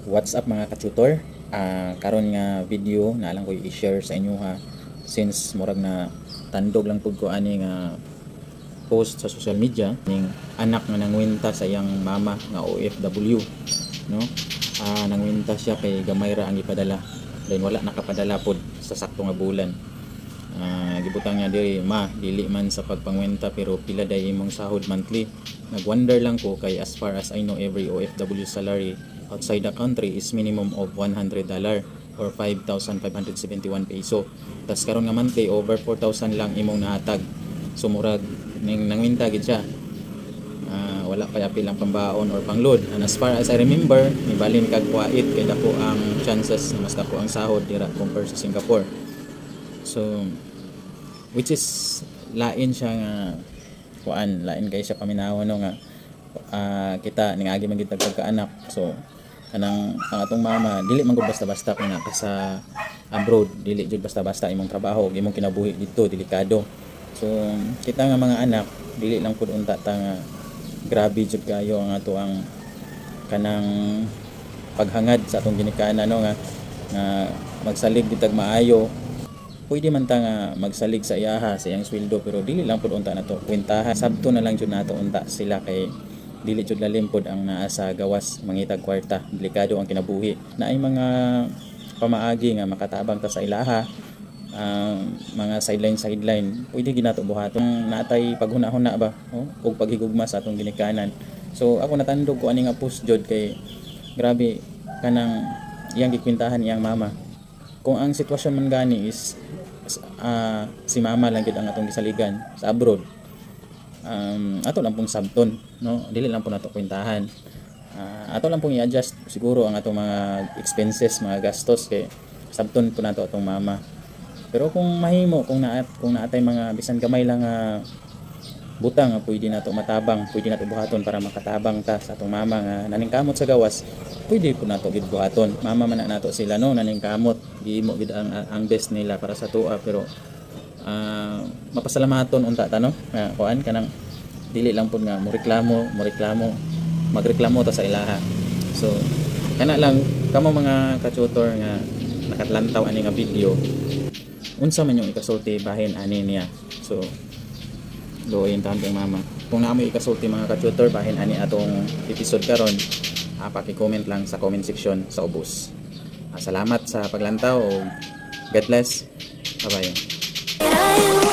What's up, mga ka-tutor? Karon nga video na lang ko i-share sa inyo ha, since murag na tandog lang pud ko ani nga post sa social media ning anak nga nangwenta sa iyang mama nga OFW, no? Nangwenta siya kay gamay ra ang ipadala, then wala nakapadala pod sa sakto nga bulan. Gibutang niya diri, "Ma, dili man sa pagpangwenta, pero pila day imong sahod monthly? Nagwonder lang ko kay as far as I know, every OFW salary outside the country is minimum of $100 or 5,571 peso. Tas karon nga monthly, over 4,000 lang imong nahatag." So murag ning nangwenta gid siya. Wala pa apil ang pambaon or pangload. And as far as I remember, nibalin kag Kuwait kay dako ang chances na mas dako ang sahod dira compare sa Singapore. So which is lain siya nga kuan, lain kay siya paminaw, no, nga kita ningagi man gid tag pagkaanak. So kanang ang atong mama, dili man gud basta-basta. Kung naka sa abroad, dili jud basta-basta imong trabaho, imong kinabuhi dito delikado. So kita nga mga anak, dili lang pud unta ta nga grabe jud kayo ang ato ang kanang paghangad sa atong ginikanan, no, nga nga magsalig gid tag maayo. Pwede man ta nga magsalig sa iyaha, sa iyang sweldo, pero dili lang pud unta nato kwentahan. Sabto na lang jud nato unta sila kay dili jud lalim pod ang naa sa gawas mangitag kwarta, delikado ang kinabuhi. Naay mga pamaagi nga makatabang ta sa ilaha, mga sideline sideline, pwede ginato buhaton, natay paghuna-huna ba, oh, ug paghigugma sa atong ginikanan. So ako, natandog ko ani nga post jud kay grabe kanang iyang gikwentahan iyang mama. Kung ang sitwasyon man gani is si mama lang gid ang atong gisaligan sa abroad, ato lang pong sabton, no, dili lang po nato kwentahan. Ato lang pong i-adjust siguro ang atong mga expenses, mga gastos, kay sabton po nato atong mama. Pero kung mahimo, kung naatay mga bisan gamay lang nga butang nga pwede nato matabang, pwede nato buhaton para makatabang ta sa atong mama nga naningkamot sa gawas, pwede po nato gid buhaton. Mama man na nato sila, no, naningkamot, gihimo gid ang best nila para sa atoa. Pero mapasalamaton unta ta, no, nga kuan, kanang dili lang pud nga mo reklamo, mo reklamo, magreklamo ta sa ilaha. So kana lang. Kamo mga ka-tutor nga nakatlantaw ani nga video, unsa man yung ikasulti bahin ani niya? So luoy taon kay mama. Kung naa moy ikasulti, mga ka-tutor, bahin ani atong episode karon, paki-comment lang sa comment section sa ubos. Salamat sa paglantaw. God bless. Bye bye. I